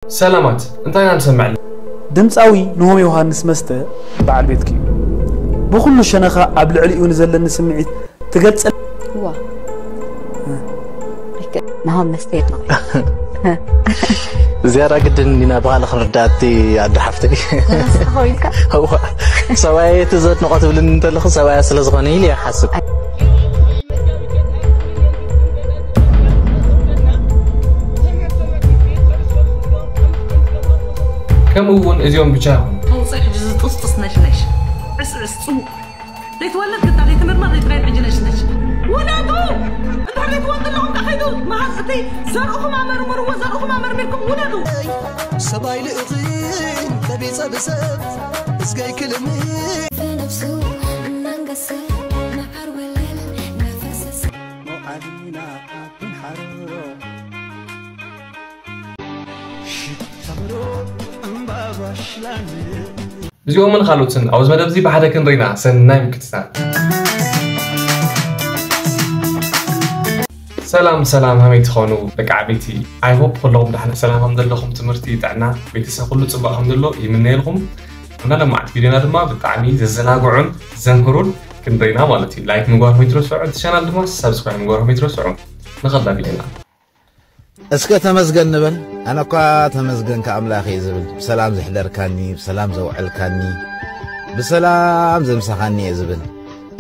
ሰላማት፣ እንታይ ኢና ንሰምዕ? ድምፃዊ ንሆም ዮሃንስ መስተ በዓል ቤትኪ እዩ። ብኹሉ ሸነኻ ኣብ ልዕሊኡ ንዘለኒ ስምዒት ትገልጸ። ዋ ናሆም መስተ የድንቕ። ዝያዳ ግድን እንዲና ብኻልእ ክንርዳእቲ ኣደ ሓፍተይ። ንስኻ ኢልካ እዋ ሰብኣየ እቲ ዘድንቖ ትብልኒ እንተለኹ ሰብኣያ ስለ ዝኾነ ኢለ ይሓስብ። ከምኡ እውን እዚኦም ብቻ ይኹኑ። ተውፅእ ሕጂ ዝጥስጥስ ነሽነሽ ዕስዕስ ፅውቕ ዘይትወለድ ክታ ዘይትምርመር ዘይትኸይድ ሕጂ ነሽነሽ ውለዱ። እንድሕር ዘይትወልዱ ኣለኹም ከኸይዱ መሃዝ እቲ ዘርእኹም ኣመርምርዎ ዘርእኹም ኣመርሚርኩም ውለዱ። ሰብኣይ ልእኽን ተቢጸ ብሰብ እስከይ ክልምን فنفسه እናንገሰ መዓር ወለል እናፈሰሰ ሞዓሊና ኣትምሓሮ ሽታምሮ እምባጓሽላን እዚኦምን ካልኦትን ኣብዚ መደብ እዚ ብሓደ ክንርኢና ሰናይ ምክትታል። ሰላም ሰላም ሃመይ ትኾኑ ደቂ ዓበይቲ። I hope ኩለኹም ዳሕና ሰላም ከም ዘለኹም ትምህርቲ ጥዕና ቤተሰብ ኩሉ ጽቡቕ ከም ዘሎ ይምነየልኩም። እና ለማዓት ቪድዮና ድማ ብጣዕሚ ዘዘናግዑን ዘምህሩን ክንርኢና ማለት እዩ። ላይክ ምግባር ከይትረስዑ፣ እቲ ቻናል ድማ ሳብስክራይብ ምግባር ከይትረስዑ። ንኸዳ ቪድዮና እስከ ተመስገን ንበል። ኣነ እኳ ተመስገን ከኣምላኽ እየ ዝብል። ብሰላም ዘሕደርካኒ፣ ብሰላም ዘውዐልካኒ፣ ብሰላም ዘምሳኻኒ እየ ዝብል።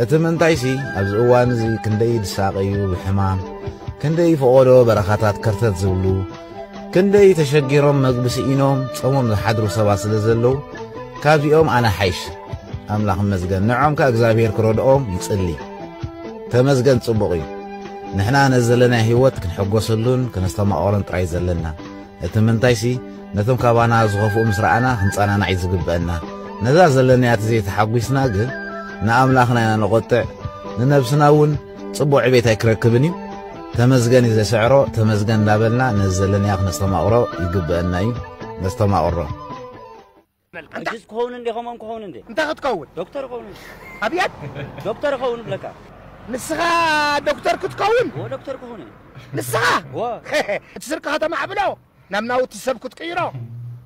እቲ ምንታይሲ ኣብዚ እዋን እዚ ክንደይ ዝሳቐዩ ብሕማም፣ ክንደይ ፈቖዶ በረኻታት ከርተት ዝብሉ፣ ክንደይ ተሸጊሮም መግቢ ስኢኖም ጸሞም ዝሓድሩ ሰባት ስለ ዘለዉ ካብዚኦም ኣነ ሓይሽ። ኣምላኽ ይመስገን። ንዖም ከኣ እግዚኣብሔር ክረድኦም ይጽሊ። ተመስገን ጽቡቕ እዩ። ንሕና ነዚ ዘለና ህይወት ክንሕጎሰሉን ከነስተማቕሮን ጥራይ ዘለና። እቲ ምንታይሲ ነቶም ካባና ዝኸፍኡ ምስ ረኣና ክንጸናናዕ እዩ ዝግበአና። ነዛ ዘለናያ ተዘይተሓጒስና ግን ንኣምላኽና ኢና ነቖጥዕ፣ ንነብስና እውን ጽቡቕ ዕቤት ኣይክረክብን እዩ። ተመስገን እዩ ዘስዕሮ፣ ተመስገን እንዳበልና ነዚ ዘለናዮ ክነስተማቕሮ ይግበአና እዩ። ነስተማቕሮ። ሕጅስ ክኸውን እንዴ ከምኦም ክኸውን እንዴ እንታይ ክትከውን ዶክተር ክኸውን እንዴ ኣብያት ዶክተር ክኸውን ብለካ ንስኻ ዶክተር ክትከውን ወ ዶክተር ክኸውን እየ ንስኻ ወ እቲ ስርቂ ከተማዕብሎ ናብ ናውቲ ሰብ ክትቅይሮ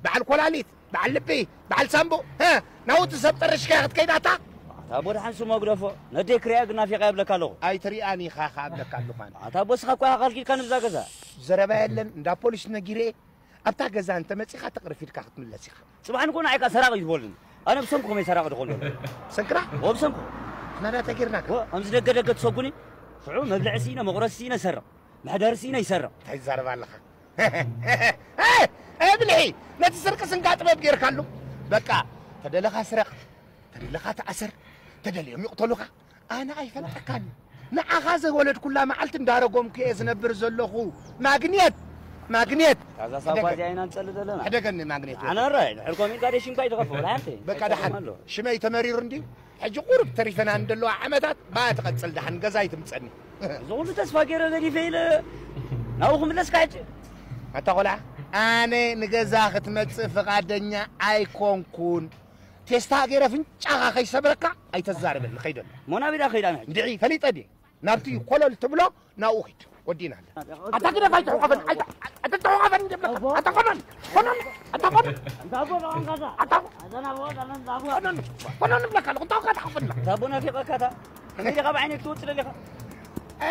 በዓል ኮላሊት በዓል ልቢ በዓል ሳምቡ ሀ፣ ናውቲ ሰብ ጠርሽካ ክትከይዳታ ኣታ ቦድሓን ስሞ ግደፎ ነደይ ክሪያ ግን ናፊቐ የብለካ ኣለኹ ኣይትሪኣን ኢኻ ከኣብለካ ኣለኹ ኣነ ኣታ ቦስኻ እኳ ኢኻ ከልኪልካ ንብዛ ገዛ ዘረባ የለን እንዳ ፖሊስ ነጊረ ኣብታ ገዛ እንተመፂኻ ተቕርፊድካ ክትምለስ ኢኻ ጽባሕ ንኮ ንዓይካ ሰራቂ ይትበሉኒ ኣነ ብሰንኩ ከመይ ሰራቂ ድኾን ዘሎ ሰንክራ ወ ብሰንኩ ናዳ ተጌርናካ ወ ከምዚ ደገ ደገ ትሰጉኒ ሽዑ መብልዒ ስኢነ መቑረሲ ስኢነ ይሰርቕ መሕደሪ ስኢነ ይሰርቕ እንታይ ትዛረብ ኣለኻ እብልሒ ነቲ ስርቂ ስንጋ ጥበብ ጌርካሉ በቃ ተደለኻ ስረቕ ተደለኻ ተኣሰር ተደልዮም ይቕተሉኻ ኣነ ኣይፈልጠካን ንዓኻ ዘወለድኩላ መዓልቲ እንዳረጎምኩ እየ ዝነብር ዘለኹ ማግኔት ማግኔት ካዛ ሳባ እዚኣ ኢና ንጸሊ ዘለና ሕደገኒ ማግኔት ኣነ ራይ ድሕር ኮሚን ጋደ ሽንኳ ይትኸፍ ወላ ሓንቲ በቃ ደሓን ሽመይ ተመሪሩ እንድዩ ሕጂ ቁሩብ ተሪፈና እንደለዋ ዓመታት ባያ ትቐጽል ደሓን ገዛ ይትምጸኒ እዚ ኩሉ ተስፋ ገይረ ገዲፈ ኢለ ናብኡ ክምለስካ ሕጂ ኣታ ቆልዓ ኣነ ንገዛ ክትመጽእ ፍቓደኛ ኣይኮንኩን ቴስታ ገይረ ፍንጫኻ ከይሰብረካ ኣይተዛርበኒ ከይደሎ ሞናቢዳ ከይዳ ንሕጂ እንድዒ ፈሊጠ ድየ ናብቲ ኮለል ትብሎ ናብኡ ኺድ ወዲና ኣታ ግደፍ ኣይትሕቆፈን ኣይትሕቆፈን እንድብለካ ኣታ ኮነን ኮነን ኣታ ኮነን ኣታ ኮነን ኮነን ብለካ ኣለኹ እንታይ ትሓቆፈና ታቦ ናፊቐካ እታ ከመይ ዲኻ ብዓይነይ ክትወጽእ ደሊኻ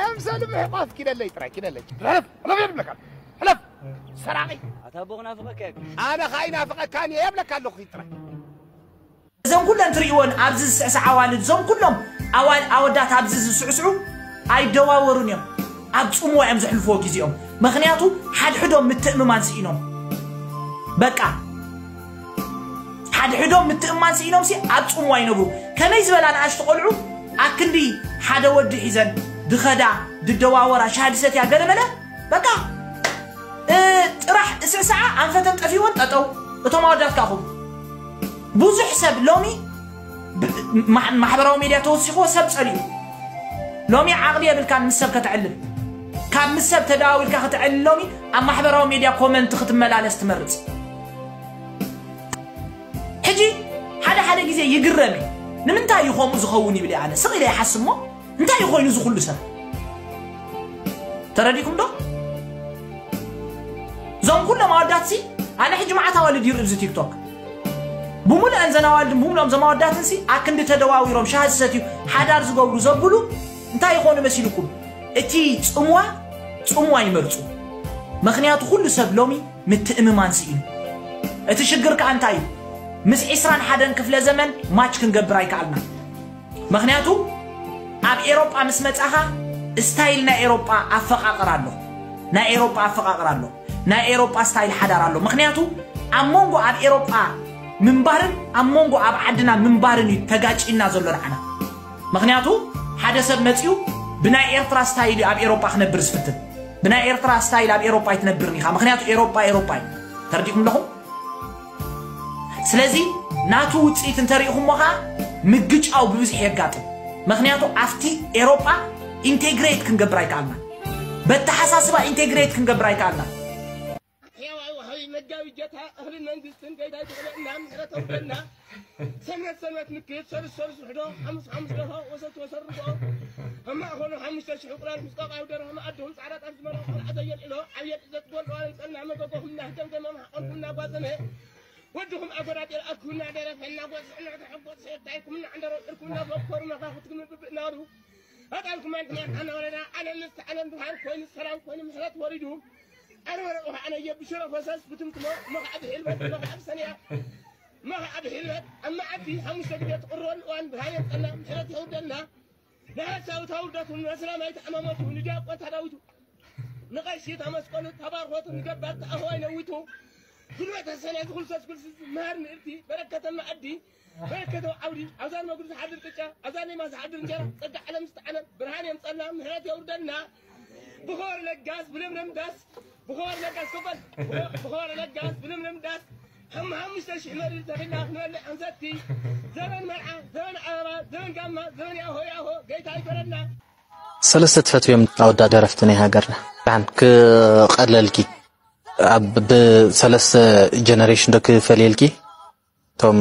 ኣምሰሉ ምሕቋፍ ኪደለይ ጥራይ ኪደለይ ሕለፍ ሕለፍ የብለካ ሕለፍ ሰራቂ ኣታ ኣቦ ክናፍቐካ እየ ኣነ ኸኣ ይናፍቐካን እየ የብለካ ኣለኹ ጥራይ እዘን ኩለን ትርእይወን ኣብዚ ዝስዕስዓ ኣዋልድ እዞም ኩሎም ኣዋል ኣወዳት ኣብዚ ዝስዕስዑ ኣይደዋወሩን እዮም ኣብ ጽምዋ እዮም ዘሕልፍዎ ግዜኦም ምኽንያቱ ሓድሕዶም ምትእምማን ስኢኖም በቃ ሓድሕዶም ምትእምማን ስኢኖም ሲ ኣብ ጽምዋ ይነብሩ ከመይ ዝበላ ንኣሽቱ ቆልዑ ኣክንዲ ሓደ ወዲ ሒዘን ድኸዳ ድደዋወራ ሻሃ ድሰትያ ገለመለ በቃ ጥራሕ እስዕስዓ ኣንፈተን ጠፊወን ጠጠው እቶም ኣወዳት ካኹም ብዙሕ ሰብ ሎሚ ማሕበራዊ ሜድያ ተወሲኽዎ ሰብ ጸሊኡ ሎሚ ዓቕሊ የብልካን ምስ ሰብ ከተዕልል ካብ ምስ ሰብ ተደዋዊልካ ክትዕልል ሎሚ ኣብ ማሕበራዊ ሜድያ ኮመንት ክትመላለስ ትመርጽ ሕጂ ሓደ ሓደ ግዜ ይግረም ንምንታይ እዩ ከምኡ ዝኸውን ይብል ኣነ ስቕ ኢለ ይሓስብ ሞ እንታይ እዩ ኮይኑ እዚ ኩሉ ሰብ ተረዲኩም ዶ እዞም ኩሎም ኣወዳትሲ ኣነ ሕጂ መዓት ኣዋልድ ይርኢ ኣብዚ ቲክቶክ። ብሙሉአን ዘን ኣዋልድን ብሙሉኦም ዘማወዳትን ሲ ኣክንዲ ተደዋዊሮም ሻሂ ዝሰትዩ፣ ሓዳር ዝገብሩ ዘብሉ እንታይ ይኾኑ መሲልኩም? እቲ ጽምዋ ጽምዋ ይመርጹ። ምኽንያቱ ኩሉ ሰብ ሎሚ ምትእምማን ስኢኑ። እቲ ሽግር ከኣ እንታይ እዩ? ምስ ዕስራን ሓደን ክፍለ ዘመን ማች ክንገብር ኣይከኣልና። ምኽንያቱ ኣብ ኤሮጳ ምስ መጻኻ ስታይል ናይ ኤሮጳ ኣፈቓቕር ኣሎ። ናይ ኤሮጳ ኣፈቓቕር ኣሎ። ናይ ኤሮጳ ስታይል ሓዳር ኣሎ። ምኽንያቱ ኣብ መንጎ ኣብ ኤሮጳ ምንባርን ኣብ መንጎ ኣብ ዓድና ምንባርን እዩ ተጋጭና ዘሎ ንዓና። ምኽንያቱ ሓደ ሰብ መጺኡ ብናይ ኤርትራ ስታይል እዩ ኣብ ኤሮጳ ክነብር ዝፍትን። ብናይ ኤርትራ ስታይል ኣብ ኤሮጳ ኣይትነብርን ኢኻ። ምኽንያቱ ኤሮጳ ኤሮጳ እዩ። ተረዲእኩም ኣለኹም? ስለዚ ናቱ ውጽኢት እንተሪእኹሞ ኸኣ ምግጫው ብብዝሒ የጋጥም። ምኽንያቱ ኣብቲ ኤሮጳ ኢንቴግሬት ክንገብር ኣይከኣልና። በተሓሳስባ ኢንቴግሬት ክንገብር ኣይከኣልና። ሕያዋይ ወሃቢ መጋቢ ጌታ እኽልን መንግስትን ገይታ ይትኽለና ምሕረት ኣውደልና። ሰንበት ሰንበት ምክት ሰሉስ ሰሉስ ውሕዶ ሓሙስ ሓሙስ ደርሆ ወሰት ወሰርጎ ኣብ ማእኸሉ ሓሙሽተ ሽሕ እንቁላል ምስ ቆቃዊ ደርሆ መኣድኹም ጻዕዳ ጣፍ ዝመልኦ ቆልዓ ዘየልዕሎ ዓብየ ጥዘት ጎልዋ ለምጸልና መገጎኹም እናህደምደመ ማሕቆልኩም እናጓዘመ ወድኹም ኣጎዳጢር ኣኩና ደረፈ እናጎዝሕ እናተሐጎዝሐ ታይኩም እናዓንደረው ዕርኩም እናፈኮሩ መኻኽትኩም ብብእናሩ ኣጣልኩም ኣንትማን ሓና ወረዳ ዓለም ምስ ዓለም ብርሃን ኮይኑ ሰላም ኮይኑ ምሕረት ወሪዱ ኣርበረ ውሃ ኣነየ ብሽረ ፈሰስ ብትምትሞ መኽዓ ብሒልበት መኽዓ ብሰንያ መኽዓ ብሒልበት ኣብ መዓልቲ ሓሙሽተ ግዜ ትቕረበሉ እዋን ብርሃን የምፀልና ምሕረት የውርደልና። ንሓሳዊ ታውርደቱ ንመስላም ኣይተኣማመቱ ንዲያቆን ታዳዊቱ ንቐሺ ታመስቀሉ ተባርኾቱ ንገባር ተኣህዋይ ነዊቱ ጉልበተ ሰነ ዝኹልሰስ ጉልስስ መሃር ምእርቲ በረከተ መኣዲ በረከተ ዓውዲ ኣብዛን መጉድ ዝሓድር ቅጫ ኣብዛን ሌማ ዝሓድር እንጀራ ጸጋ ዓለም ዝተዓለም ብርሃን የምጸልና ምሕረት የውርደልና። ብኸወር ለጋስ ብለምለም ዳስ ብኸወር ለጋስ ከበል ብኸወር ለጋስ ብለምለም ዳስ ሓሙሽተ ሽሕ መሪር ተኺልና ክንበልዕ ኣንሰቲ ዘበን መርዓ ዘበን ኣበባ ዘበን ጋማ ዘበን ያሆ ያሆ ገይታ ይፈረና። ሰለስተ ትፈትውዮም ኣወዳት ደረፍቲ ናይ ሃገርና። ብሓን ክቐለልኪ ኣብ ብሰለስተ ጀነሬሽን ዶ ክፈልየልኪ እቶም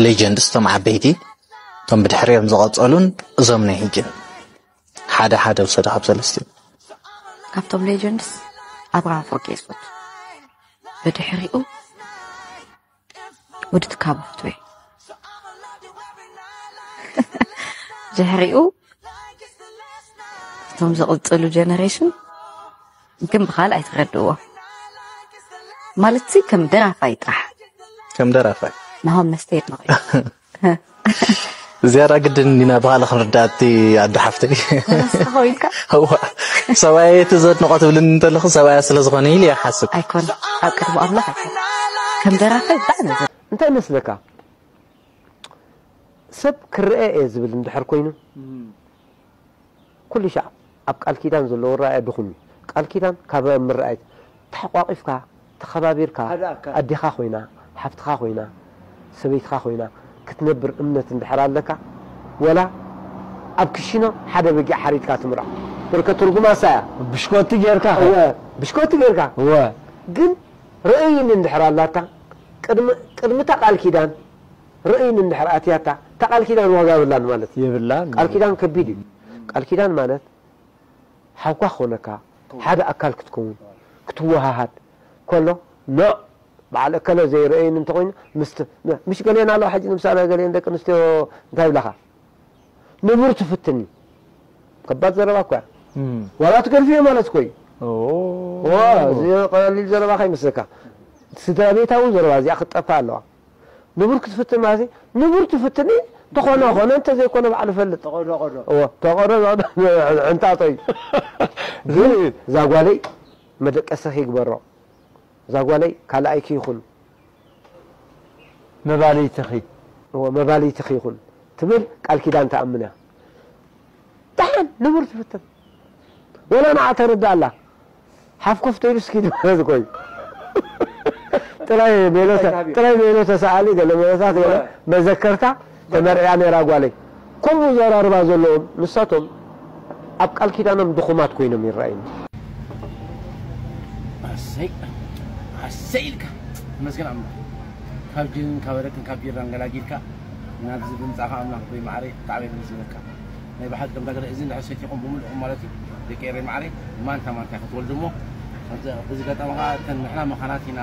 ሌጀንድስ እቶም ዓበይቲ እቶም ብድሕሪኦም ዝቐጸሉን እዞም ናይ ሕጅን ሓደ ሓደ ውሰዱ ካብ ሰለስቲኦም። ካብቶም ሌጀንድስ ኣብርሃም ፎርጌ ዝፈቱ ብድሕሪኡ ወዲ ትካቦ ክትበይ ድሕሪኡ እቶም ዝቕፅሉ ጀነሬሽን ግን ብኻል ኣይትረድእዎ ማለት ሲ ከም ደራፋይ ጥራሕ ከም ደራፋይ ናሆም መስተ የድንቕ ዝያዳ ግድን እንዲና ብኻልእ ክንርዳእ እቲ ኣዶ ሓፍተይ ተረስኻ ኮይንካ እዋ ሰብኣየ እቲ ዘድንቖ ትብልኒ እንተለኹ ሰብኣያ ስለ ዝኾነ ኢሉ ይሓስብ ኣይኮነ ኣብ ቅድሚ ኣምላኽ ኣይኮነ ከም ደራፋይ ብጣዕሚ ዘ እንታይ መስለካ ሰብ ክረአ እየ ዝብል እንድሕር ኮይኑ ኩሉ ሻዕ ኣብ ቃል ኪዳን ዘለዎ ራእያ ድኹም እዩ። ቃል ኪዳን ካብ ምርኣይ ተሓቋቒፍካ ተኸባቢርካ ኣዴኻ ኮይና ሓፍትኻ ኮይና ሰበይትኻ ኮይና ክትነብር እምነት እንድሕር ኣለካ ወላ ኣብ ክሽኖ ሓደ በጊዕ ሓሪድካ ትምርዖ በርከ ትርጉማ እሳ እያ። ብሽኮቲ ጌርካ እወ ብሽኮቲ ጌርካ እወ ግን ርእይን እንድሕር ኣላታ ቅድሚ እታ ቃል ኪዳን ርእይን እንድሕር ኣትያታ እታ ቃል ኪዳን ዋጋ የብላን ማለት እዩ። የብላን። ቃል ኪዳን ከቢድ እዩ። ቃል ኪዳን ማለት ሓውካ ክኾነካ ሓደ ኣካል ክትከውን ክትወሃሃድ ከሎ ኖዕ በዓል እከለ ዘይረእይን እንተኾይኑ ምስቲ ምሽ ገሌና ኣለዋ ሕጂ ንምሳሌ ገሌን ደቂ ኣንስትዮ እንታይ ይብላኻ ንቡር ትፍትን እዩ። ከባድ ዘረባ እኮ እያ። ዋላ ትገድፍዮ ማለት እኮ እዩ። ዋ እዚ ቀሊል ዘረባ ከይመስለካ ስድራ ቤታዊ ዘረባ እዚኣ ክትጠፍእ ኣለዋ። ንቡር ክትፍትን ማለት ንቡር ትፍትኒ ተኾነ ኾነ እንተዘይኮነ ባዕሉ ፈልጥ ተቐዶ ቀዶ እዎ ተቐዶ ቀዶ ዕንጣጦ እዩ። ግን እዛ ጓለይ መደቀስኺ ይግበሮ እዛ ጓለይ ካልኣይኪ ይኹን መባልይትኺ እዎ መባልይትኺ ይኹን ትብል ቃል ኪዳን ትኣምን እያ። ደሓን ንቡር ትፍትን ወላ ንዓ ተረዳኣላ ሓፍ ኮፍ ተይሉ ስኪድ ማለት እኮ እዩ። ጥራይ ሜሎ ተ- ጥራይ ሜሎ ተሰኣሊ ገለ ሜሎታት ገለ መዘከርታ ተመርዕያ ነይራ ጓለይ። ከምኡ ዘራርባ ዘለዎም ንሳቶም ኣብ ቃል ኪዳኖም ድኹማት ኮይኖም ይረኣዩኒ። ኣሰይ ኣሰይ ኢልካ ተመስገን ኣምላኽ ካብ ጅንን ካብ ኣረቅን ካብ ቢራን ገላጊልካ ናብዚ ብምጻእካ ኣምላኽ ኣቦይ ማዕረይ ብጣዕሚ የመስግነካ። ናይ ብሓቂ ከምዛ ገለ እዚ እንድሕር ሰቲኹም ብምልእኹም ማለት እዩ ደቂ ኤረይ ማዕረይ ማንታ ማንታ ክትወልዱ እሞ ኣብዚ ኣጋጣሚ ከዓ እተን ንሕና መኻናት ኢና፣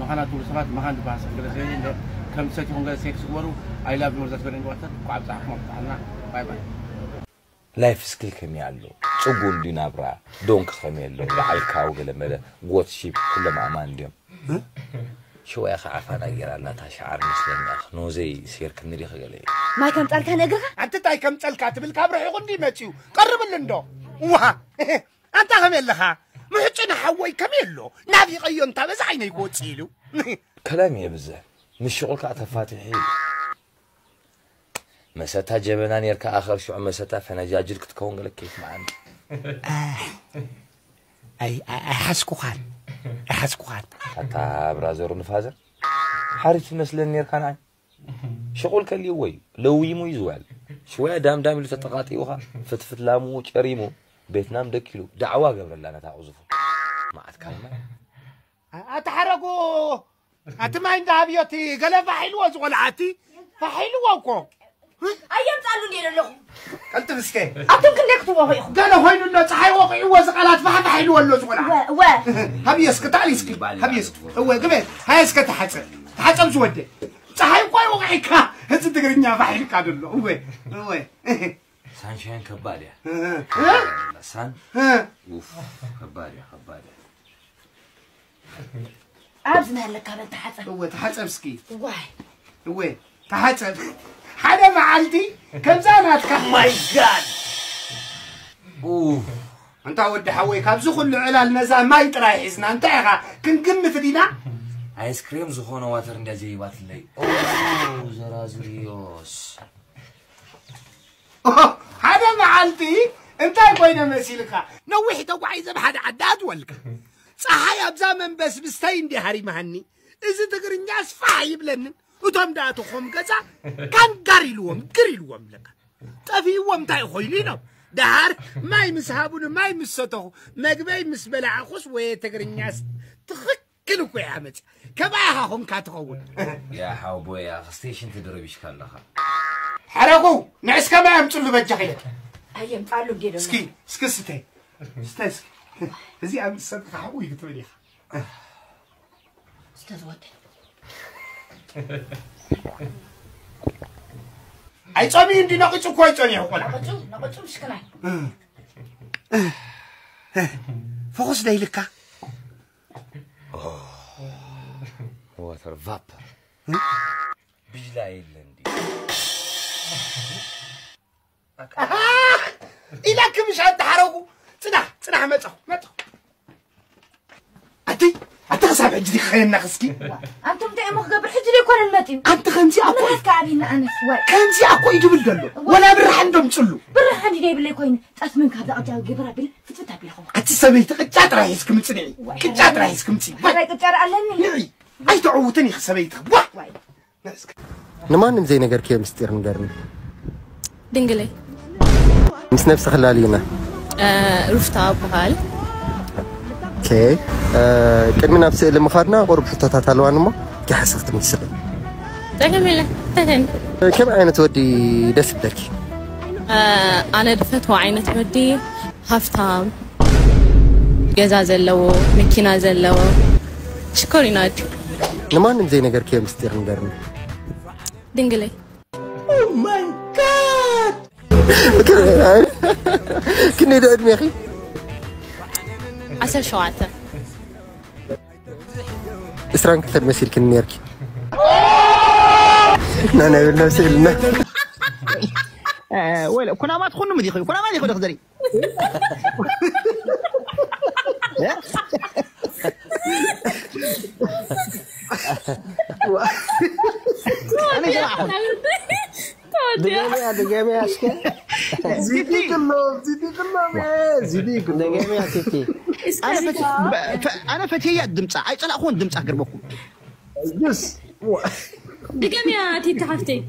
መኻናት ትብሉ ሰባት መኻን ዝበሃል ሰብ ገለ ስለዘየለ፣ ከም ትሰትዩ ገለ ሴክስ ግበሩ። I love you ወርዛት በደን ግባታት እኳ ኣብፀሓኩም ኣብፀሓና። ባይ ባይ። ላይፍ ስኪል ከመይ ኣሎ? ፅጉ እንዲ ናብራ ዶንክ ከመይ ኣሎ? በዓል ካው ገለ መለ ጎት ሺፕ ኩሎም ኣማን እንዲዮም። ሽወያ ከዓ ፋና ገይራ ኣላ እታ ሸዓር ምስለኛ ኖዘይ ሴር ክንዲ ከገለ እዩ። ማይ ከምፀልካ ነግርኻ ኣንተ ታይ ከምፀልካ ትብል ካብ ርሒቑ እንዲ መፅዩ ቀርብሉ እንዶ ዋ ኣንታ ከመይ ኣለኻ ምሕጩ ንሓወይ ከመይ ኣሎ ናፊቐዮ እንታ በዛ ዓይነይ ክወፅእ ኢሉ ከላም የብዝሕ ምስ ሽቑል ከዓ ተፋትሒ እዩ። መሰታ ጀበና ኔርካ ኣኸር ሽዑ መሰታ ፈነጃጅል ክትከውን ገለ ኬፍ መዓኒ ኣይሓስኩኻን ኣይሓስኩኻን ኣታ ብራዘሩ ንፋዘር ሓሪፍ ትመስለኒ ኔርካ ንዓይ ሽቑል ከልይዎ እዩ ለዊሙ እዩ ዝውዕል ሽወያ ዳምዳም ኢሉ ተጠቓጢውኻ ፍትፍት ላሙ ጨሪሙ ቤትናም ደኪሉ ዳዕዋ ገብረላ ነታ ቕዙፉ መዓት ካልማ ኣታ ሓረጉ ኣቲ ማይ እንዳሃብዮ እቲ ገለ ፋሕ ኢልዎ እዚ ቆልዓ እቲ ፋሕ ኢልዎ እኮ ኣየምፃሉ እንዴ ዘለኹ ቀልጥፍ እስከ ኣቱም ክንደይ ክትወቑ ኢኹም ገለ ኮይኑ ኣሎ ፀሓይ ወቂዕዎ እዚ ቃላት ፋሕፋሕ ኢልዎ ኣሎ እዚ ቆልዓ እወ ሃብዮ እስኪ ታዕሊ እስኪ ሃብዮ እስኪ እወ ግበ ሃየ እስከ ተሓፀብ ተሓፀብ ዝወደ ፀሓይ እኮ ይወቂዕካ እዚ ትግርኛ ፋሕ ኢልካ ደሎ እወ እወ ሳንሻይን ከባድ እያ ሳን ኡፍ ከባድ እያ ከባድ እያ ኣብዚ ናለካ በል ተሓፀብ እወ ተሓፀብ እስኪ ዋይ እወ ተሓፀብ ሓደ መዓልቲ ከምዛ ናትካ my god ኡፍ ኣንታ ወዲ ሓወይ ካብዚ ኩሉ ዕላል ነዛ ማይ ጥራይ ሒዝና እንታይ ኢኻ ክንግምት ዲና ኣይስክሬም ዝኾነ ዋተር እንዳ ዘይባትለይ ዘራዝርዮስ ሓደ መዓልቲ እንታይ ኮይነ መሲልካ ነዊሕ ተጓዒዘ ብሓደ ዓዲ ኣትወልካ ፀሓይ ኣብዛ መንበስ ብስተይ እንዲ ሃሪምሃኒ እዚ ትግርኛ ስፋሕ ይብለንን እቶም ደኣ ተኾም ገዛ ካንጋር ኢልዎም ግር ኢልዎም ለካ ጠፊእዎም እንታይ ኮይኑ ኢሎም ደሃር ማይ ምስ ሃቡኒ ማይ ምስ ሰተኹ መግበይ ምስ በላዕኹስ ወየ ትግርኛስ ትኽክል እኮ እያ መፅያ ከማይ ኢኻ ኾንካ ትኸውን ያ ሓውቦያ ስቴሽን ተደረቢሽካ ኣለኻ ሓረጉ ንዕስ ከማይ ኣምፅሉ በጃኺ ኢለ ኣየምፃሉ እንዴ ደሞ እስኪ እስኪ ስተይ ስተይ እስኪ እዚ ኣብ ዝሰጥካ ሓዊ ክትብል ኢኻ ዝተዝወደ ኣይፀምዩ እንዲ ነቂፁ እኮ ይፀኒሑ ቆልዓ ነቆፁ ነቆፁ ምሽክናይ ፈኹስ ደይልካ ዋተር ቫፐር ብጅላ የለ እንዲ ኢላክ ምሽ ኣተሓረጉ ፅናሕ ፅናሕ መፀኹ መፀኹ ኣቲ ኣቲ ክሳብ ሕጂ ዲኺ ከየናኽ እስኪ ኣንቱም እንታይ እሞ ክገብር ሕጂ ዘይኮነን መፅዩ ኣንቲ ከምዚኣ እኮ ምናትካ ኣብይና ኣነስ ዋይ ከምዚኣ እኮ እዩ ድብል ዘሎ ወላ ብርሓን ዶም ፅሉ ብርሃን ድደ ይብለይ ኮይኑ ጠስምን ካብ ዛቕጃ ግብር ኣቢለ ፍትፍት ኣቢለ ኸው ኣቲ ሰበይቲ ቅጫ ጥራይ ሒዝኪ ምፅንዒ ቅጫ ጥራይ ሒዝኪ ምፅኢ ሕራይ ቅጫ ርኣለኒ ንዒ ኣይተዕውትን ኢኺ ሰበይትኺ ዋ ዋይ ንማንም ዘይነገርክዮ ምስጢር ንገርኒ። ድንግለይ ምስ ነብስኺ ላልዩና። ሩፍታ እበሃል። ኦኬ፣ ቅድሚ ናብ ስእሊ ምኻድና ቁሩብ ሕቶታት ኣለዋኒ እሞ ክሓስኽ ትምልስለይ። ጸገም የለን። ተተን ከመይ ዓይነት ወዲ ደስ ይብለኪ? ኣነ ድፈትዎ ዓይነት ወዲ ሃፍታም፣ ገዛ ዘለዎ፣ መኪና ዘለዎ፣ ሽኮሪና ወዲ። ንማንም ዘይነገርክዮ ምስጢር ንገርኒ። ድንግለይ my god ክንደይ ዕድሜኺ? ዓሰርተ ሸውዓተ ዕስራን ክልተን መሲልክኒ ነርኪ። ናና ይብል ነብሲ ኢልና ወለ ኩናማ ትኹኑ ምዲኹ ኩናማ ዲኹ ድኽዘሪ ድገሚያ ድገሚያ እስከ ዚዲ ክሎ ዚዲ ክሎ ዚዲ ክሎ ድገሚያ ቲቲ ኣነ ፈትያ ድምፃ ኣይፀላእኩን ድምፃ ክርበኩም ግስ ድገሚያ ቲቲ ሓፍተይ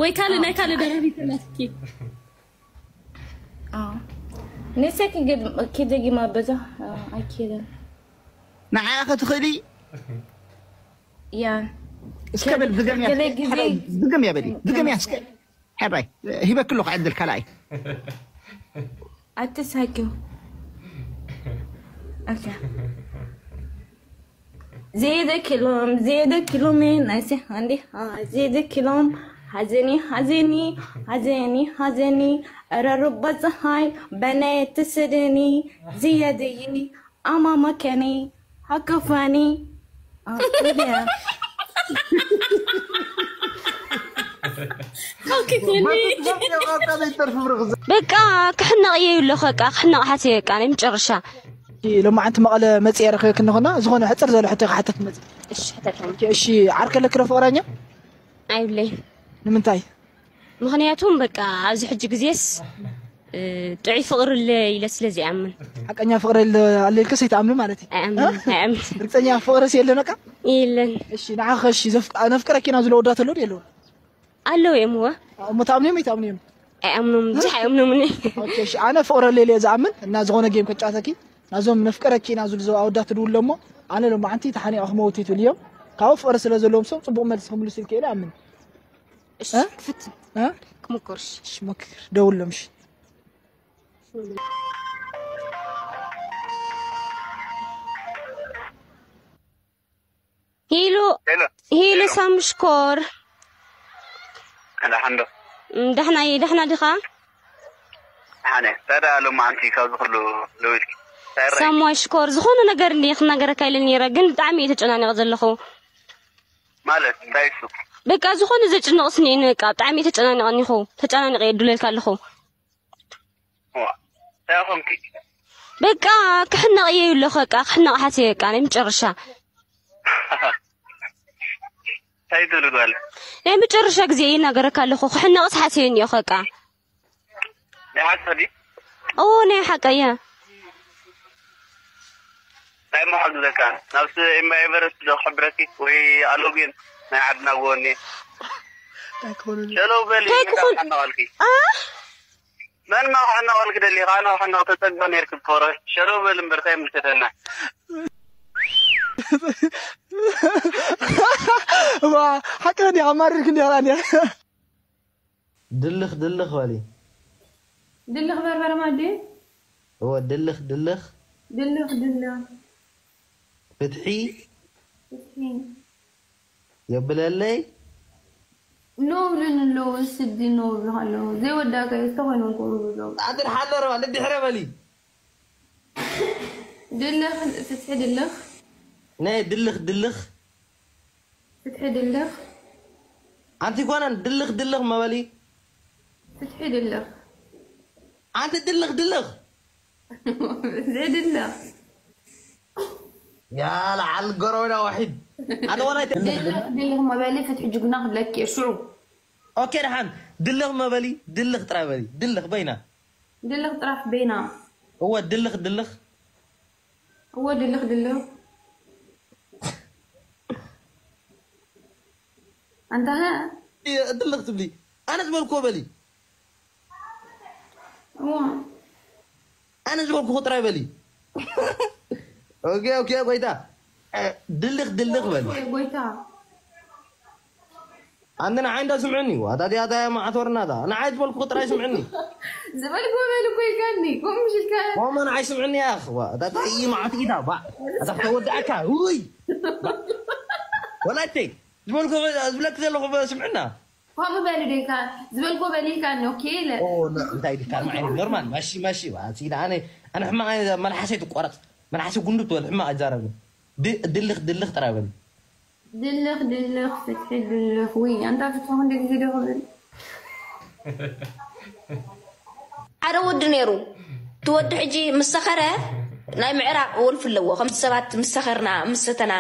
ወይ ካልእ ናይ ካልእ ደራፊት ተላትኪ ንሰኪ ኪደጊማ በዛ ኣይኪደን ንዓያ ከትኽእሊ ያ እስከ በል ድገምያ ገለ ግዜ ድገምያ በሊ ድገምያ እስከ ሕራይ ሂበክ ኣለኹ ዕድል ካልኣይ ኣትሳኪው Okay. Zede kilom, zede kilome, naisi handi ha, zede kilom, hazeni, hazeni, hazeni, hazeni, rarubba zahai, bene tisideni, ziyadei, ama makani, hakafani. Ah, በቃ ክሕነቕ እየ ይብለኹ። በቃ ክሕነቕ ሓትየ በቃ ናይ መጨረሻ። ሎማዓንቲ መቐለ መፅእ ረኺበክ እንኾና ዝኾነ ሕፅር ዝበለ ሕቶ ክሓተት መፅእ። እሺ ሕተተኒ። እሺ ዓርከ ኣለኪ ዶ ፍቕረኛ? ኣይብለይ። ንምንታይ? ምኽንያቱም በቃ ኣብዚ ሕጂ ግዜስ እ፣ ጥዑይ ፍቕሪ ኣለ ኢለ ስለ ዘይኣምን። ሓቀኛ ፍቕሪ ኣለ ኢልክስ ኣይትኣምኒ ማለት እዩ። ኣይኣምን ኣይኣምን። ርግፀኛ ፍቕርስ የለን በቃ? የለን። እሺ ንዓኸ እሺ ዘፍቅ- ነፍቅረኪ ኢና ዝብሎ ወዳት ኣሎ ዶ የለውን? ኣለዉ እዮም እወ። እሞ ትኣምንዮም ኣይትኣምንዮም? ኣይኣምኖም ብዙሕ ኣይኣምኖምን። ኦኬ፣ እሺ ኣነ ፍቕሪ ኣለ ኢለ ዝኣምን እና ዝኾነ ጌም ከጫወተኪ ናዞም ነፍቅረኪ ኢና ዝብሉ ዘው ኣወዳት ትድውሎ እሞ ኣነ ሎማዓንቲ ተሓኒቐ ክመውት እዩ ትብል እዮም። ካብኡ ፍቕሪ ስለ ዘለዎም ሰብ ፅቡቕ መልሲ ክምልሱ ኢልክ ኢለ ኣምን። እሺ እ? ክፍትን እ? ክምኮርሽ። እሺ ሞክር ደውሎም እሺ። ሂሉ ሄሎ ሂሉ ሳምሽኮር ደሓን ዶ? ዳሕና እየ ዳሕና ዲኻ? ደሓነ ታዲያ ሎማዓንቲ ካብዚ ኩሉ ደዊልኪ እንታይ ይረኣይ? ሳሙዋይ ሽኮር ዝኾነ ነገር እንዲ ክናገረካ ኢለ ነይረ ግን ብጣዕሚ እየ ተጨናኒቐ ዘለኹ። ማለት እንታይ እሱ? በቃ ዝኾነ ዘጭንቕስ እኒኤኒ በቃ ብጣዕሚ እየ ተጨናኒቐ እኒኹ። ተጨናኒቐ እየ እድለልካ ኣለኹ። ዋ እንታይ ኾንኪ? በቃ ክሕነቕ እየ ይብለኹ በቃ ክሕነቕ ሓትየ በቃ ናይ መጨረሻ። እንታይ ትብሊ ጓል? ናይ መጨረሻ ግዜ ይናገረካ ኣለኹ ክሕነቕስ ሓትየ እኒኦ በቃ። ናይ ሓቂ ድዩ? ኦ ናይ ሓቀየ። ናይ መሓግዘካ ናብስ ኤምባ ኤቨረስት ዶ ክሕብረኪ ወይ ኣሎጌን ናይ ዓድና ጎወኒ? ኣይኮነን። ሸለው በሊ እንታይ ክኾን- ሓናቐልኪ ኣ መን ማ ክሕነቐልኪ ደሊኻ? ኣነ ክሕነቕ ተጸግበ ነርኪ ብኮረ ሸለው በል እምበር እንታይ ምልከተና? ዋ ሓቂ እንዲ ኣማሪርክ እንዲ ላ ድልኽ ድልኽ በሊ። ድልኽ በርበረ ማዲ እወ ድልኽ ድልኽ። ድልኽ ድልኽ ፍትሒ ፍትሒ የብለለይ። ኖብልን ኣለዉ ስዲ ኖብልኻ ኣለዉ ዘይወዳእካ እዩ ዝተኾይኖም ክብሉ ዘለዉ ኣድር ሓለረዋ ልድሕረ በሊ። ድልኽ ፍትሒ ድልኽ ናይ ድልኽ ድልኽ ፍትሒ ድልኽ ኣንቲ ጓናን ድልኽ ድልኽ መበሊ። ፍትሒ ድልኽ ኣንቲ ድልኽ ድልኽ ዘይድልኽ ያ ለዓል ጎረቤና ዋሒድ ኣነ ዋላ ኣይተ- ድልኽ ድልኽ መበሊ ፍትሒ ጅግና ክብለኪ እየ ሽዑ ኦኬ ደሓን ድልኽ መበሊ። ድልኽ ጥራይ በሊ። ድልኽ በይና ድልኽ ጥራሕ በይና እወ ድልኽ ድልኽ እወ ድልኽ ድልኽ ኣንታ ድልኽ ትብሊ። ኣነ ዝበልክዎ በሊ። እወ ኣነ ዝበልኩኹ ጥራይ በሊ። ኦኬ ኦኬ ጎይታ ድልኽ ድልኽ በሊ። ወይ ጎይታ ኣንተ ንዓይ እንዳ ስምዕኒ ዋታ ዲያታ ማዓት ወርናታ ንዓይ ዝበልኩኹ ጥራይ ስምዕኒ። ዝበልክዎ በል እኮ ኢልካኒ ከምኡ ምሽ ኢልካ ማማ ንዓይ ስምዕኒ ያኽ ዋታ ታይ ማዓት ኢታ ባ ኣታ ተወዳእካ ውይ ወላይተይ ዝበልኩ ዝብለክ ዘለኹ ስምዕና ከምኡ በል ደይካ ዝበልክዎ በል ኢልካኒ ኦኬ ኢለ ኦ፣ ነ- እንታይ ድካ ማዓት ኖርማል ማሺ ማሺ ዋ ሲዳ ኣነ ኣነ ሕማቕ ኣነ መልሓሰይ ትቆረጽ መልሓሰይ ጉንዱ ትበል ሕማቕ ኣይዛረብን ድ- ድልኽ ድልኽ ጥራይ በል ድልኽ ድልኽ ፍትሒ ድልኽ ውይ ኣንታ ፍትሒ ክንደ ግዜ ዶ ክብል ሓደ ወዲ ነይሩ እቲ ወዲ ሕጂ ምስ ሰኸረ ናይ ምዕራቕ ወልፊ ኣለዎ ከምቲ ሰባት ምስ ሰኸርና ምስ ሰተና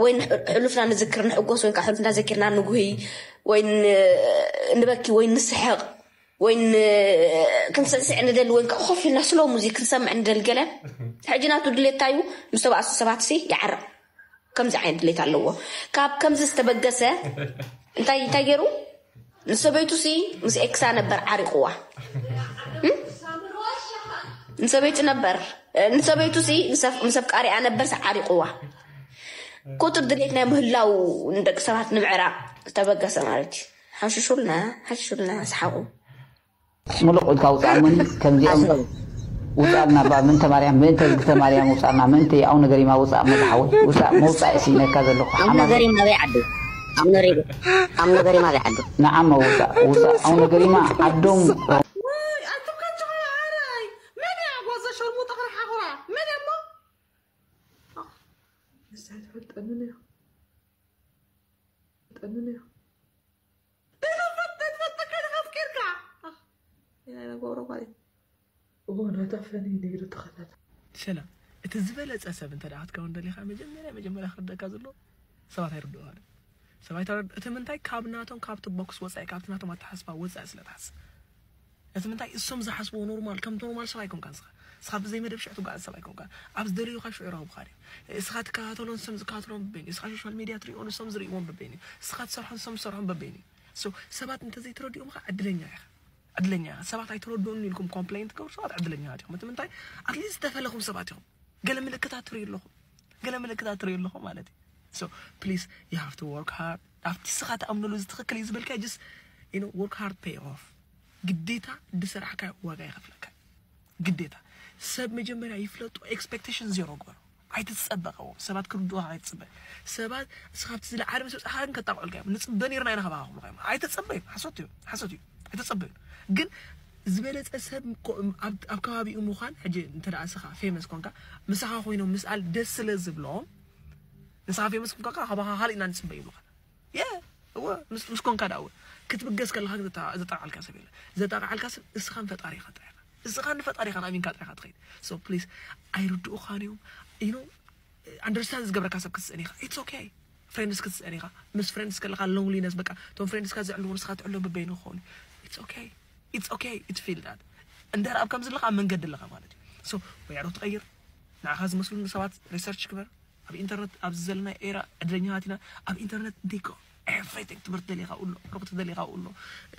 ወይ ሕሉፍና ንዝክር ንሕጎስ ወይ ከዓ ሕሉፍና ዘኪርና ንጉሂ ወይ ንበኪ ወይ ንስሕቕ ወይ ክንስዕስዕ ንደሊ ወይ ከዓ ኮፍ ኢልና ስሎ ሙዚክ ክንሰምዕ ንደሊ ገለ ሕጂ ናቱ ድሌት እንታይ እዩ ንዝተባእሱ ሰባት ሲ ይዓርቕ ከምዚ ዓይነት ድሌት ኣለዎ ካብ ከምዚ ዝተበገሰ እንታይ እንታይ ገይሩ ንሰበይቱ ሲ ምስ ኤክሳ ነበር ዓሪቕዋ ንሰበይቱ ነበር ንሰበይቱ ሲ ምስ ኣፍቃሪኣ ነበር ዓሪቕዋ ቁጥር ድሌት ናይ ምህላው ንደቂ ሰባት ንምዕራቕ ዝተበገሰ ማለት እዩ ሓሽሹልና ሓሽሹልና ስሓቑ ምሉቕ ኢልካ ውፃእ እሞኒ ከምዚኦም ውፃልና እባ ምእንተ ማርያም፣ ምእንተ እግዝእተ ማርያም ውፃልና፣ ምእንተ ኣቡነ ገሪማ ውፃእ፣ እሞ ዝሓወይ ውፃእ፣ መውፃእ እሲ ኢለካ ዘለኹ ኣቡነ ሓማሴ። ገሪማ ኣበይ ዓዱ? ኣቡነ ሬ-፣ ኣቡነ ገሪማ ኣበይ ዓዱ? ንዓመ ውፃእ፣ ውፃእ፣ ኣቡነ ገሪማ ዓዶም። ወይ፣ ኣቱም ካችሁ ዓራይ፣ መን እያ ጓዛ ሸርሙጣ ኸነ ሓኹራ? መን እያ እሞ? ንሳ ትፈልጠኒ እያ። ትፈልጠኒ እያ። ተፈጠ-፣ ተፈጠ-፣ ከይድካ ኣፍቂርካ። ኣኽ፣ ኢና ኢና ገብሮ ጓለይ። እዎ፣ ናታ ፈኒ ነይሩ ተኸታተል። ሰላም። እቲ ዝበለጸ ሰብ እንተ ደኣ ክትከውን ደሊኻ፣ መጀመርያ፣ መጀመርያ ክርደካ ዘሎ ሰባት ኣይርድኡኻን። ሰባት ኣይተረድ-፣ እቲ ምንታይ ካብ ናቶም፣ ካብቲ ቦክስ ወጻኢ፣ ካብቲ ናቶም ኣተሓስባ ወጻኢ ስለ ትሓስብ። እቲ ምንታይ እሶም ዝሓስብዎ ኖርማል፣ ከም ኖርማል ሰብ ኣይኮንካን ንስኻ። ንስኻ ብዘይ መደብ ሽዑ ትጓዓዝ ሰብ ኣይኮንካን። ኣብ ዝደለዩኻ ሽዑ ይረኽቡኻ ድዮም? እስኻ ትከታተሎን ንሶም ዝከታተሎን በበይኑ እዩ። እስኻ ሶሻል ሚድያ ትሪኦ ንሶም ዝርእይዎም በበይኑ እዩ። እስኻ ትሰርሖ ንሶም ዝሰርሖም በበይኑ እዩ። ሶ፣ ሰባት እንተዘይተረዲኦምኻ ዕድለኛ ኢኻ። ዕድለኛ ኢኻ። ሰባት ኣይተረድኡን ኢልኩም ኮምፕሌን ትገብሩ ሰባት ዕድለኛታት ኢኹም። እቲ ምንታይ ኣትሊስት ዝተፈለኹም ሰባት ኢኹም። ገለ ምልክታት ትርእዩ ኣለኹም። ገለ ምልክታት ትርእዩ ኣለኹም ማለት እዩ። So please you have to work hard። ኣብቲ እስኻ ትኣምነሉ እዚ ትኽክል እዩ ዝበልካ just you know work hard pay off። ግዴታ ዝሰራሕካዮ ዋጋ ይኸፍለካ። ግዴታ ሰብ መጀመርያ ይፍለጡ። ኤክስፔክቴሽን ዜሮ ግበሩ። ኣይትጸበ ካብኦም። ሰባት ክርድኡኻ ኣይትጸበ። ሰባት እስኻ ኣብቲ ዝለዓለ ምስ በጻሕካ ግን ከጣቕዑልካ እዮም። ንጽበ ነይርና ኢና ካባኻ ክብሉኻ እዮም። ኣይተጸበዩን። ሓሶት እዩ። ሓሶት እዩ። ኣይተጸበዩን። ግን ዝበለጸ ሰብ ኮ-፣ ኣብ፣ ኣብ ከባቢኡ ምዃን፣ ሕጂ እንተ ደኣ እስኻ ፌመስ ኮንካ፣ ምሳኻ ኮይኖም ምስኣል ደስ ስለ ዝብሎም፣ ንስኻ ፌመስ ኮንካ ካባኻ ካልእ ኢና ንጽበ ይብሉኻ። የ፣ እወ፣ ምስ፣ ምስ ኮንካ ደኣ እወ። ክትብገስ ከለኻ ግን ዘጣ-፣ ዘጣቕዓልካ ሰብ የለን። ዘጣቕዓልካ ሰብ እስኻን ፈጣሪኻ ጥራይ ኢኻ። እስኻን ንፈጣሪኻን ኣሚንካ ጥራይ ኢኻ ትኸይድ። So please ኣይርድኡኻን እዮም። You know፣ ኣንደርስታንድ ዝገብረካ ሰብ ክትስእን ኢኻ። It's okay። ፍሬንድስ ክትስእን ኢኻ። ምስ ፍሬንድስ ከለኻ ሎንሊነስ፣ በቃ፣ እቶም ፍሬንድስካ ዘዕልዎ ንስኻ ትዕልዎ በበይኑ ክኸውን እዩ። It's okay። It's okay። It's feel that። እንድሕር ኣብ ከምዚ ኣለኻ፣ ኣብ መንገዲ ኣለኻ ማለት እዩ። So ወይ ኣዕሩኽ ትቐይር፣ ንዓኻ ዝመስሉ ሰባት ሪሰርች ግበር። ኣብ ኢንተርነት፣ ኣብዚ ዘለና ኤራ ዕድለኛታት ኢና። ኣብ ኢንተርነት they go everything። ትምህርቲ ደሊኻ ኣሎ፣ ዕሩኽ ተደሊኻ ኣሎ፣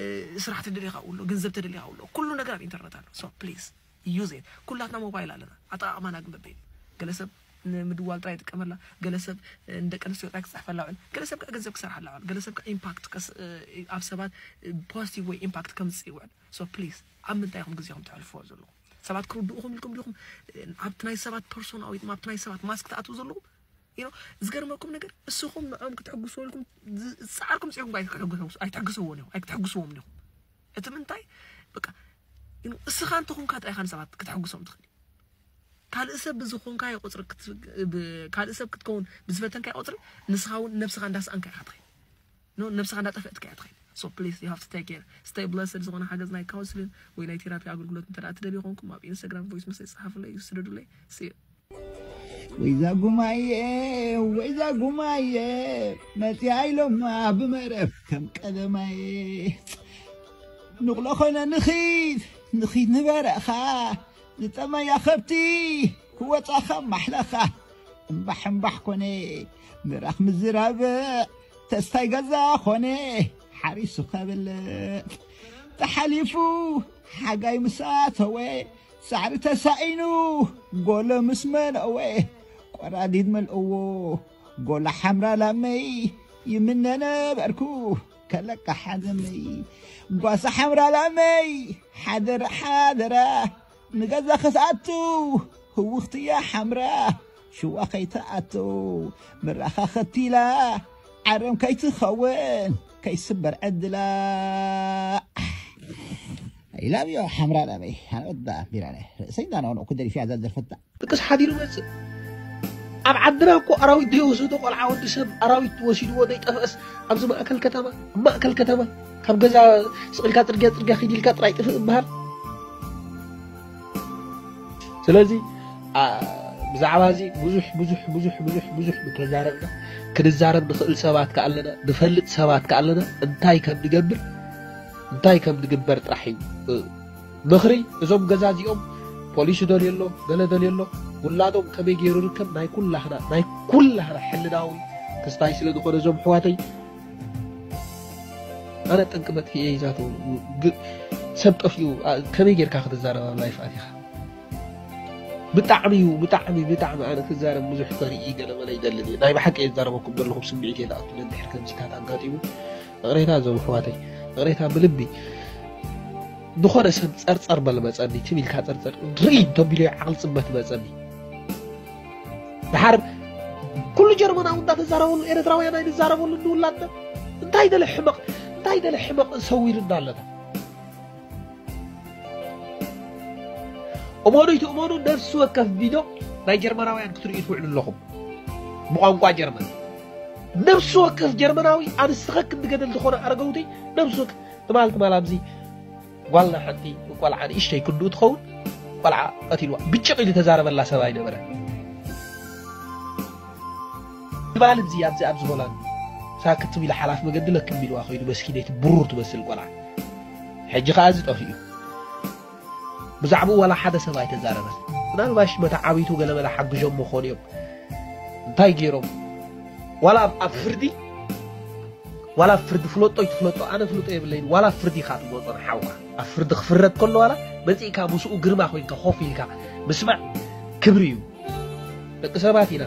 እ፣ ስራሕ ተደሊኻ ኣሎ፣ ገንዘብ ተደሊኻ ኣሎ። ኩሉ ነገር ኣብ ኢንተርነት ኣሎ። So please use it። ኩላትና ሞባይል ኣለና። ኣጠቓቕማና ግን በበይኑ። ገለ ሰብ ንምድዋል ጥራይ ይጥቀመላ፣ ገለ ሰብ ንደቂ ኣንስትዮ ጥራይ ክጽሕፈላ ይውዕል፣ ገለ ሰብ ከኣ ገንዘብ ክሰርሓላ ይውዕል፣ ገለ ሰብ ከኣ ኢምፓክት ከስ-፣ ኣብ ሰባት ፖዚቲቭ ወይ ኢምፓክት ከምጽእ ይውዕል። So please ኣብ ምንታይ ኢኹም ግዜኹም ተሕልፍዎ ዘለኹም? ሰባት ክርድኡኹም ኢልኩም ዲኹም ኣብቲ ናይ ሰባት ፐርሶና ወይ ድማ ኣብቲ ናይ ሰባት ማስክ ትኣትዉ ዘለኹም? You know፣ ዝገርመኩም ነገር እስኹም ንዕኦም ክትሕግስዎ ኢልኩም ዝ-፣ ዝጸዓርኩም ጽዒርኩም ኣይትሕግስዎ-፣ ኣይትሕግስዎን ኢኹም፣ ኣይክትሕግስዎም ኢኹም። እቲ ምንታይ በቃ you know፣ እስኻ እንተኾንካ ጥራይ ኢኻ ንሰባት ክትሕግሶም ትኽእል። ካልእ ሰብ ብዝኾንካዮ ቁጽሪ ክት-፣ ብ-፣ ካልእ ሰብ ክትከውን ብዝፈተንካዮ ቁጽሪ ንስኻ እውን ነብስኻ እንዳስኣንካ ኢኻ ትኸይድ። No፣ ነብስኻ እንዳጠፍእትካ ኢኻ ትኸይድ። So please you have to take care። Stay blessed። ዝኾነ ሓገዝ ናይ ካውንስሊን ወይ ናይ ቴራፒ ኣገልግሎት እንተ ደኣ ትደልዩ ኮንኩም ኣብ ኢንስታግራም ቮይስ መሰይ ጸሓፉለይ፣ ስደዱለይ። See you። ወይዛ ጉማየ፣ ወይዛ ጉማየ፣ መጺኣ ኢሎማ ብመረብ ከም ቀደማየ። ንቕሎ ኾነ ንኺድ፣ ንኺድ ንበረኻ፣ ዝጠመያ ከብቲ ክወጻ ከም ማሕለኻ። እምባሕ እምባሕ ኮነ፣ ምራኽ ምዝራብ፣ ተስታይ ገዛ ኾነ፣ ሓሪሱ ከብልዕ። ተሓሊፉ ሓጋይ ምስ ኣተወ፣ ሳዕሪ ተሳኢኑ ጎሎ ምስ መለወ፣ ቆራዲድ መልእዎ ጎሎ ሓምራ ላመይ ይምነ ነበርኩ ከለቃ ሓዘመይ። ጓሳ ሓምራ ላመይ ሓደራ ሓደራ ንገዛ ክትኣቱ ህውኽትያ ሓምራ ሽዋ ከይትኣቱ ምራኻ ኸቲላ ዓረም ከይትኸውን ከይስበር ዕድላ። I love you ሓምራ ላመይ። ኣነ ወዳ ቢራነ ርእሰይ እንዳነቕነቕኩ ደሪፊ እዛ ዘርፈታ። ጥቅስ ሓዲሩ መጽእ። ኣብ ዓድና እኮ ኣራዊት ዘይወሰዶ ቆልዓ ወዲ ሰብ ኣራዊት ወሲድዎ ዘይጠፍአስ ኣብዚ ማእከል ከተማ፣ ኣብ ማእከል ከተማ ካብ ገዛ ስቕ ኢልካ ጽርግያ ጽርግያ ኺድ ኢልካ ጥራይ ጥፍእ እምበሃር። ስለዚ፣ ኣ፣ ብዛዕባ እዚ ብዙሕ፣ ብዙሕ፣ ብዙሕ፣ ብዙሕ፣ ብዙሕ ምተዛረብና፣ ክንዛረብ ንኽእል ሰባት ከኣ ኣለና፣ ንፈልጥ ሰባት ከኣ ኣለና፣ እንታይ ከም ንገብር፣ እንታይ ከም ንግበር ጥራሕ እዩ። እ፣ ምኽሪ፣ እዞም ገዛ እዚኦም ፖሊሲ ደልዮ ኣሎ፣ ገለ ደልዮ ኣሎ፣ ውላዶም ከመይ ገይሩ ርከብ ናይ ኩላህና፣ ናይ ኩላህና ሕልናዊ ክስታይ ስለ ዝኾነ እዞም ኣሕዋተይ፣ ኣነ ጠንቂ መጥፍኤ እዩ ዛተው። ግ-፣ ሰብ ጠፊኡ፣ ኣ፣ ከመይ ጌርካ ክትዛረብ ኣብ ላይፍ ኣቲኻ? ብጣዕሚ እዩ፣ ብጣዕሚ፣ ብጣዕሚ ኣነ ክዛረብ ብዙሕ ከርኢ ገለ መለ ይደልን እየ። ናይ ብሓቂ እየ ዝዛረበኩም ዘለኹም ስምዒት እየ ዝኣቱ ነድሕር ከምዚታት ኣጋጢሙ። ይቕሬታ እዞም ኣሕዋተይ፣ ይቕሬታ ብልቢ። ዝኾነ ሰብ ጸርጸር በል መጸኒ፣ ትም ኢልካ ጸርጸር። ርኢ እንተቢሉ ዓቕሊ ጽበት መጸኒ። ድሓር ኩሉ ጀርመናዊ እንዳተዛረበሉ፣ ኤርትራውያን ኣይንዛረበሉ እንውላድና። እንታይ ደለ ሕመቕ፣ እንታይ ደለ ሕመቕ ሰዊርና ኣለና። እመኑ ይትእመኑ፣ ነፍሲ ወከፍ ቪድዮ ናይ ጀርመናውያን ክትርእዩ ትውዕሉ ኣለኹም። ብቋንቋ ጀርመን። ነፍሲ ወከፍ ጀርመናዊ ኣንስቲ ከክንዲ ገደል ዝኾነ ኣረገውቲ፣ ነፍሲ ወከፍ ትማል፣ ትማል ኣብዚ ጓልና ሓንቲ ቆልዓ ንእሽተይ ክንድኡ ትኸውን፣ ቆልዓ ቀቲልዋ። ብጭቕ ኢሉ ተዛረበላ ሰብ ኣይነበረ። ትማል ኣብዚ፣ ኣብዚ፣ ኣብዚ ሆላንድ ሳክት ትም ኢለ ሓላፍ መገዲ ለክም ኢልዋ ኮይኑ መስኪነይቲ ብሩር ትመስል ቆልዓ። ሕጂ ኸኣ እዚ ጠፊኡ። ብዛዕባኡ ዋላ ሓደ ሰብ ኣይተዛረበን። ምናልባሽ መታ ዓብይቱ ገለ መለ ሓግዞም መኾኑ እዮም። እንታይ ገይሮም? ዋላ ኣብ፣ ኣብ ፍርዲ፣ ዋላ ኣብ ፍርዲ ፍለጦ ይትፍለጦ፣ ኣነ ፍልጦ የብለይን። ዋላ ኣብ ፍርዲ ኢኻ ትመጾ ንሓውካ። ኣብ ፍርዲ ክፍረድ ከሎ ዋላ መጺእካ ምስኡ ግርማ ኮይንካ ኮፍ ኢልካ ምስማዕ ክብሪ እዩ። ደቂ ሰባት ኢና።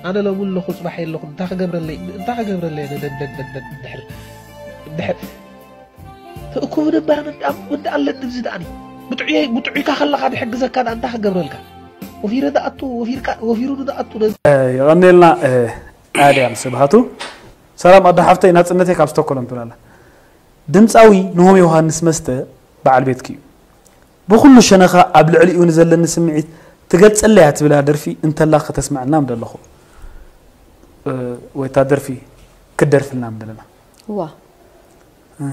ኣነ ሎሚ ኣለኹ፣ ጽባሕ የለኹን። እንታይ ክገብረለይ? እንታይ ክገብረለይ? ደደደደደድ እንድሕር፣ እንድሕር ተእኩብ ነበር እንዳ፣ እንዳ ኣለኒ ብዚ ደኣኒ። ብጥዑይ፣ ብጥዑይካ ከለኻ ድሕግዘካ ደኣ እንታይ ክገብረልካ? ወፊረ ደኣቱ፣ ወፊርካ፣ ወፊሩኒ ደኣቱ ነዚ። እ፣ የቐንየልና፣ እ፣ ኣድያም ስብሃቱ። ሰላም ኣዶ ሓፍተይ፣ ናጽነተይ ካብ ስቶኮሎም ትብላላ። ድምፃዊ ንሆም ዮሃንስ መስተ በዓል ቤትኪ እዩ። ብኹሉ ሸነኻ ኣብ ልዕሊኡ ንዘለኒ ስምዒት ትገልጸለይ እያ ትብላ ደርፊ እንተላ ከተስምዐና ምደለኹ። እ፣ ወይ እታ ደርፊ ክትደርፍልና ምደለና። ዋ። እ።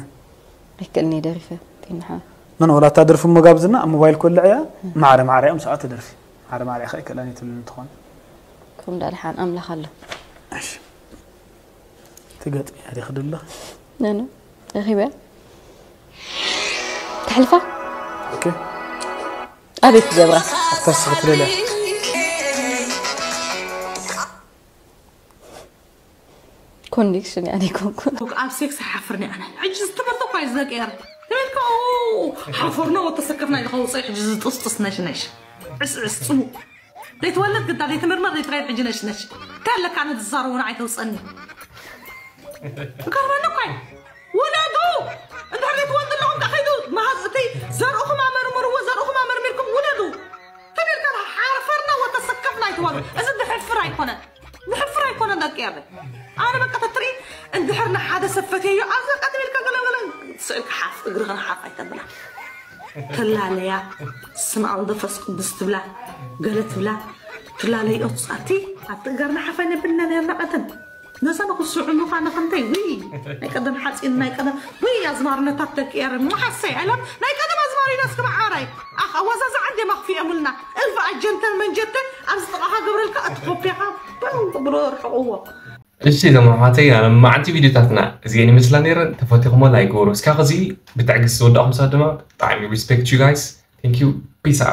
ኣይክእልን እየ ደሪፈ፣ ቴንሓ። ኖ፣ ኖ፣ ወላ እታ ደርፊ እሞ ጋብዝና፣ ኣብ ሞባይል ኮልዕ እያ፣ ማዕረ ማዕረ እዮም ሰዓት ደርፊ። ማዕረ ማዕረ እያ፣ ከይከእላን እየ ትብልን እንትኾን። ከም ዳድሓን ኣምላኽ ኣሎ። እሺ። ትገጥምያ ዲኺ ድላ? ነኑ፣ ረኺበያ። ተሕልፋ? ኦኬ። ኣቤት ገብራ። ኣታ ስኽትለለ። ኮንዲክሽን እያ፣ ኣይኮንኩን። ኣብ ሴክስ ሓፍርኒ ኣነ። ሕጂ ዝተመርጠ እኳ እዩ ዝደቂ እያ። ተበልካ፣ ኦ፣ ሓፈርና ወተሰከፍና ኢልካ ውፅእ፣ ሕጂ ዝጥስጥስ ነሽነሽ። ዕስዕስ፣ ፅሙእ። ዘይትወለድ ግዳ፣ ዘይትምርመር፣ ዘይትረየድ፣ ሕጂ ነሽነሽ። እንታይ ኣለካ ኣነ ዝዛረቦ ንዓይ ተውፀኒ? ይገርመኒ እኳ እዩ። ውለዱ! እንድሕር ዘይትወልዱ ኣለኹም፣ ከ ከይዱ መሃዝ እቲ ዘርእኹም ኣመርምርዎ፣ ዘርእኹም ኣመርሚርኩም ውለዱ። ተቢልካ ሓፈርና ወተሰከፍና ኣይትበሉ። እዚ ድሕፍር ኣይኮነን። ድሕፍር ኣይኮነን ደቂ ኤረ። ኣነ በቃ ተትርኢ እንድሕር ንሓደ ሰብ ፈትየዮ፣ ኣብዚ ቀጥ ኢልካ ገለ ገለ ስእልካ ሓፍ፣ እግርኽን ሓፍ ኣይተብላ። ትላለያ፣ ስም ኣብ መንፈስ ቅዱስ ትብላ፣ ገለ ትብላ፣ ትላለይኦ ትጻቲ፣ ኣብቲ እገርና ሓፍ ኣይነብልና ነርና ቀደም። ነዛ ንኽስዑ ምዃነ ኸንተይ፣ ውይ፣ ናይ ቀደም ሓጺን፣ ናይ ቀደም፣ ውይ፣ ኣዝማርነታት ደቂ ኤረ፣ መሓሰይ፣ I love፣ ናይ ቀደም ኣዝማሪና እስኪ መዓራይ። ኣኽ፣ ኣዋዛዛ ዓንዴ ማኽፊኦምልና። እልፍ ኣጀንተን መንጀተን ኣብዚ ጥቓኻ ገብረልካ እቲ ኮፒኻ፣ ብሎ ርሕቕዎ። እሺ፣ እዞም ኣሕዋተይ፣ ኣነ መዓልቲ ቪድዮታትና እዚአን ይመስላ ነይረን። ተፈቲኹሞ ላይክ ግበሩ። እስካብ ኸዚ ብትዕግስቲ ዝወዳእኹም ሰባት ድማ ብጣዕሚ respect you guys. Thank you. Peace out.